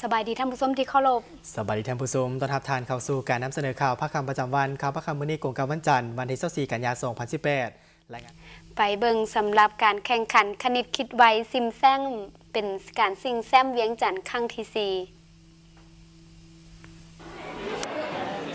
ສະບາຍດີທ່ານຜູ້ຊົມທີ່ເຄົາລົບ. ສະບາຍດີທ່ານຜູ້ຊົມ, ຕ້ອນຮັບທ່ານເຂົ້າສູ່ການນຳສະເໜີຂ່າວພາກຄ່ຳປະຈຳວັນ, ຂ່າວພາກຄ່ຳມື້ນີ້ກົງກັບວັນຈັນ, ວັນທີຊາວສີ່ ກັນຍາ ສອງພັນສິບແປດ. ລາຍງານ ໄປເບິ່ງສຳລັບການແຂ່ງຂັນຄະນິດຄິດໄວຊິງແຊ້ມ ເປັນການຊິງແຊ້ມວຽງຈັນຄັ້ງທີສີ່.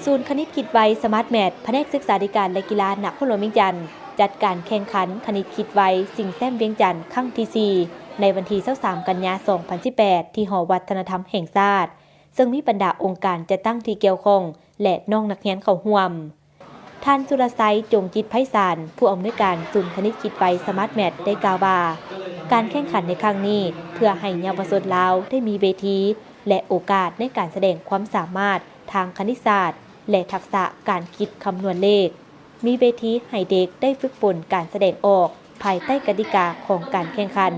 ສູນຄະນິດຄິດໄວ ສະມາດແມັດ ພະແນກສຶກສາທິການ ແລະ ກິລາ ນະຄອນຫຼວງວຽງຈັນ ຈັດການແຂ່ງຂັນຄະນິດຄິດໄວຊິງແຊ້ມວຽງຈັນຄັ້ງທີສີ່ ໃນວັນທີຊາວສາມ ກັນຍາ ສອງພັນສິບແປດ ທີ່ຫໍວັດທະນະທຳແຫ່ງຊາດ, ເຊິ່ງມີບັນດາອົງການຈັດຕັ້ງທີ່ກ່ຽວຂ້ອງ ແລະ ນ້ອງນັກຮຽນເຂົ້າຮ່ວມ. ທ່ານ ສຸລະໄຊ ຈົງຈິດໄພສານ ຜູ້ອຳນວຍການສູນຄະນິດຄິດໄວ ສະມາດແມັດ ໄດ້ກ່າວວ່າ ການແຂ່ງຂັນໃນຄັ້ງນີ້ ເພື່ອໃຫ້ເຍົາວະຊົນລາວໄດ້ມີເວທີ ແລະ ໂອກາດໃນການສະແດງຄວາມສາມາດທາງຄະນິດສາດ ແລະ ທັກສະການຄິດຄຳນວນເລກ, ມີເວທີໃຫ້ເດັກໄດ້ຝຶກຝົນການສະແດງອອກພາຍໃຕ້ກະຕິກາຂອງການແຂ່ງຂັນ,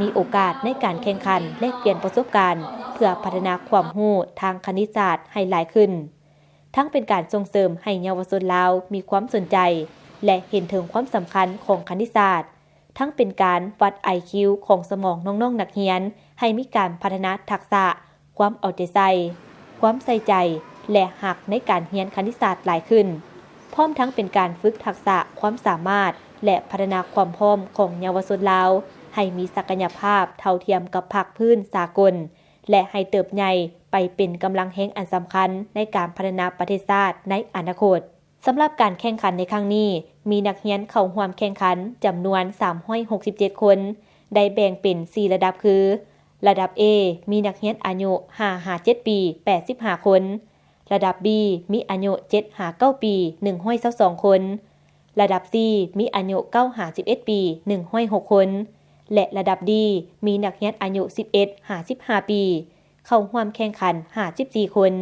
ມີໂອກາດໃນການແຂ່ງຂັນແລກປ່ຽນປະສົບການ ເພື່ອພັດທະນາຄວາມຮູ້ທາງຄະນິດສາດໃຫ້ຫຼາຍຂຶ້ນ. ທັງເປັນການສົ່ງເສີມໃຫ້ເຍົາວະຊົນລາວມີຄວາມສົນໃຈ ແລະ ເຫັນເຖິງຄວາມສຳຄັນຂອງຄະນິດສາດ, ທັງເປັນການວັດໄອຄິວຂອງສະໝອງນ້ອງໆນັກຮຽນ ໃຫ້ມີການພັດທະນາທັກສະ, ຄວາມເອົາໃຈໃສ່, ຄວາມໃສ່ໃຈ ແລະ ຮັກໃນການຮຽນຄະນິດສາດຫຼາຍຂຶ້ນ, ພ້ອມທັງເປັນການຝຶກທັກສະຄວາມສາມາດ ແລະ ພັດທະນາຄວາມພ້ອມຂອງເຍົາວະຊົນລາວ ໃຫ້ມີສັກກະຍະພາບເທົ່າທຽມກັບພາກພື້ນສາກົນ ແລະ ໃຫ້ເຕີບໃຫຍ່ໄປເປັນກຳລັງແຮງອັນສຳຄັນໃນການພັດທະນາປະເທດຊາດໃນອະນາຄົດ. ສຳລັບການແຂ່ງຂັນໃນຄັ້ງນີ້ ມີນັກຮຽນເຂົ້າຮ່ວມແຂ່ງຂັນຈຳນວນສາມຮ້ອຍຫົກສິບເຈັດຄົນ, ໄດ້ແບ່ງເປັນສີ່ລະດັບຄື ລະດັບ A ມີນັກຮຽນອາຍຸຫ້າຫາເຈັດປີ ແປດສິບຫ້າຄົນ, ລະດັບ B ມີອາຍຸເຈັດຫາເກົ້າປີ ໜຶ່ງຮ້ອຍຊາວສອງຄົນ, ລະດັບ C ມີອາຍຸເກົ້າຫາສິບເອັດປີ ໜຶ່ງຮ້ອຍຫົກຄົນ ແລະ ລະດັບ D ມີນັກຮຽນອາຍຸສິບເອັດຫາສິບຫ້າປີ ເຂົ້າຮ່ວມແຂ່ງຂັນຫ້າສິບສີ່ຄົນ.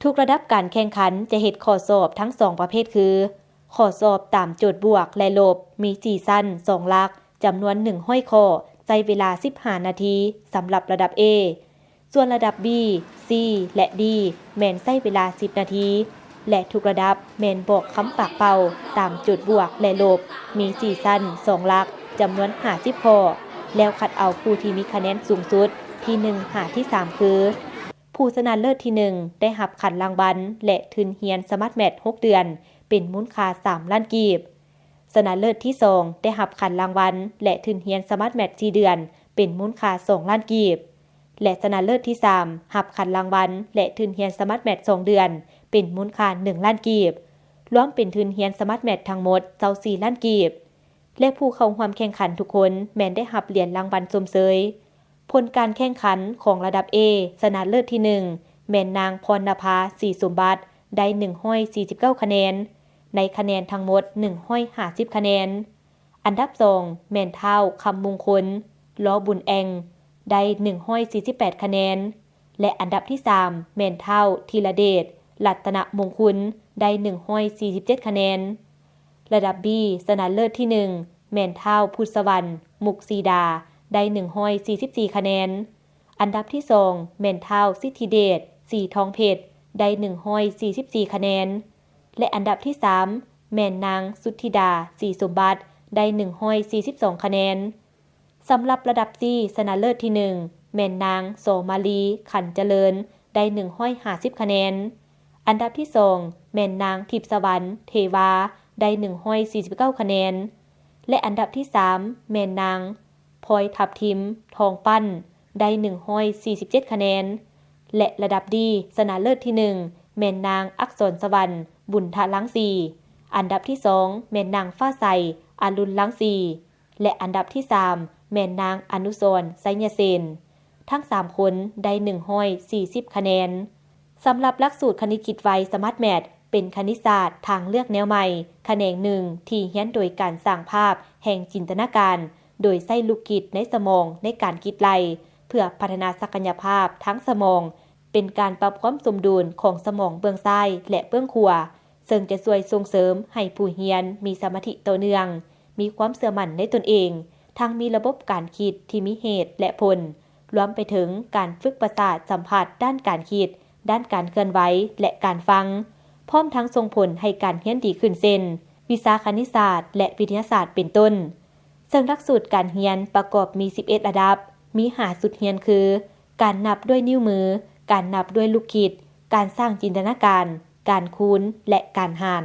ທຸກລະດັບການແຂ່ງຂັນຈະເຮັດຂໍ້ສອບທັງສອງປະເພດຄື ຂໍ້ສອບຕາມໂຈດບວກ ແລະ ລົບ ມີສີ່ຊັ້ນ ສອງຫຼັກ ຈຳນວນໜຶ່ງຮ້ອຍຂໍ້ ໃຊ້ເວລາສິບຫ້ານາທີ ສຳລັບລະດັບ A. ສ່ວນລະດັບ B, C ແລະ D ແມ່ນໃຊ້ເວລາສິບນາທີ ແລະ ທຸກລະດັບແມ່ນບອກຄຳປາກເປົ່າຕາມໂຈດບວກ ແລະ ລົບ ມີສີ່ຊັ້ນ ສອງຫຼັກ ຈຳນວນຫ້າສິບຂໍ້ ແລ້ວຄັດເອົາຜູ້ທີ່ມີຄະແນນສູງສຸດທີໜຶ່ງຫາທີສາມຄື ຜູ້ຊະນະເລີດທີໜຶ່ງໄດ້ຮັບຂັນລາງວັນ ແລະ ທຶນຮຽນສະມາດແມັດຫົກເດືອນ ເປັນມູນຄ່າສາມລ້ານກີບ. ຊະນະເລີດທີສອງໄດ້ຮັບຂັນລາງວັນ ແລະ ທຶນຮຽນສະມາດແມັດສີ່ເດືອນ ເປັນມູນຄ່າສອງລ້ານກີບ ແລະ ຊະນະເລີດທີສາມຮັບຂັນລາງວັນ ແລະ ທຶນຮຽນສະມາດແມັດສອງເດືອນ ເປັນມູນຄ່າໜຶ່ງລ້ານກີບ. ລວມເປັນທຶນຮຽນສະມາດແມັດທັງໝົດຊາວສີ່ລ້ານກີບ ແລະ ຜູ້ເຂົ້າຮ່ວມແຂ່ງຂັນທຸກຄົນແມ່ນໄດ້ຮັບຫຼຽນລາງວັນຊົມເຊີຍ. ຜົນການແຂ່ງຂັນຂອງລະດັບ A ຊະນະເລີດທີໜຶ່ງ ແມ່ນນາງ ພອນນະພາ ສີສົມບັດ ໄດ້ໜຶ່ງຮ້ອຍສີ່ສິບເກົ້າຄະແນນ ໃນຄະແນນທັງໝົດໜຶ່ງຮ້ອຍຫ້າສິບຄະແນນ. ອັນດັບສອງ ແມ່ນທ້າວ ຄຳມຸງຄົນ ລໍບຸນແອ່ງ ໄດ້ໜຶ່ງຮ້ອຍສີ່ສິບແປດຄະແນນ ແລະ ອັນດັບທີສາມ ແມ່ນທ້າວ ທີລະເດດ ລັດຕະນະມົງຄຸນ ໄດ້ໜຶ່ງຮ້ອຍສີ່ສິບເຈັດຄະແນນ. ລະດັບ B ຊະນະເລີດທີໜຶ່ງ ແມ່ນທ້າວ ພຸດສະຫວັນ ມຸກສີດາ ໄດ້ໜຶ່ງຮ້ອຍສີ່ສິບສີ່ຄະແນນ. ອັນດັບທີສອງ ແມ່ນທ້າວ ສິດທິເດດ ສີທອງເພັດ ໄດ້ໜຶ່ງຮ້ອຍສີ່ສິບສີ່ຄະແນນ ແລະ ອັນດັບທີສາມ ແມ່ນນາງ ສຸດທິດາ ສີສົມບັດ ໄດ້ໜຶ່ງຮ້ອຍສີ່ສິບສອງຄະແນນ. ສຳລັບລະດັບ C ຊະນະເລີດທີໜຶ່ງ ແມ່ນນາງ ສອມາລີ ຂັນຈະເລີນ ໄດ້ໜຶ່ງຮ້ອຍຫ້າສິບຄະແນນ. ອັນດັບທີສອງ ແມ່ນນາງ ທິບສະຫວັນ ເທວາ ໄດ້ໜຶ່ງຮ້ອຍສີ່ສິບເກົ້າຄະແນນ ແລະ ອັນດັບທີສາມ ແມ່ນນາງ ພອຍທັບທິມ ທອງປັ້ນ ໄດ້ໜຶ່ງຮ້ອຍສີ່ສິບເຈັດຄະແນນ ແລະ ລະດັບ D ຊະນະເລີດທີໜຶ່ງ ແມ່ນນາງ ອັກສອນສະຫວັນ ບຸນທະລັງສີ, ອັນດັບທີສອງ ແມ່ນນາງ ຟ້າໃສ ອະລຸນລັງສີ ແລະ ອັນດັບທີສາມ ແມ່ນນາງ ອະນຸສອນ ໄຊຍະເສນ. ທັງສາມຄົນໄດ້ໜຶ່ງຮ້ອຍສີ່ສິບຄະແນນ. ສຳລັບຫຼັກສູດຄະນິດຄິດໄວ ສະມາດແມັດ ເປັນຄະນິດສາດທາງເລືອກແນວໃໝ່ ຂະແໜງໜຶ່ງທີ່ຮຽນໂດຍການສ້າງພາບແຫ່ງຈິນຕະນາການ ໂດຍໃຊ້ລູກກິດໃນສະໝອງໃນການຄິດໄລ່ ເພື່ອພັດທະນາສັກກະຍະພາບທາງສະໝອງ, ເປັນການປັບຄວາມສົມດຸນຂອງສະໝອງເບື້ອງຊ້າຍ ແລະ ເບື້ອງຂວາ, ເຊິ່ງຈະຊ່ວຍສົ່ງເສີມໃຫ້ຜູ້ຮຽນມີສະມາທິຕໍ່ເນື່ອງ, ມີຄວາມເຊື່ອໝັ້ນໃນຕົນເອງ, ທັງມີລະບົບການຄິດທີ່ມີເຫດ ແລະ ຜົນ, ລວມໄປເຖິງການຝຶກປະສາດສຳຜັດດ້ານການຄິດ, ດ້ານການເຄື່ອນໄຫວ ແລະ ການຟັງ, ພ້ອມທັງສົ່ງຜົນໃຫ້ການຮຽນດີຂຶ້ນ ເຊັ່ນ ວິຊາຄະນິດສາດ ແລະ ວິທະຍາສາດ ເປັນຕົ້ນ. ເຊິ່ງຫຼັກສູດການຮຽນປະກອບມີສິບເອັດລະດັບ, ມີຫ້າຊຸດຮຽນຄື ການນັບດ້ວຍນິ້ວມື, ການນັບດ້ວຍລູກຄິດ, ການສ້າງຈິນຕະນາການ, ການຄູນ ແລະ ການຫານ.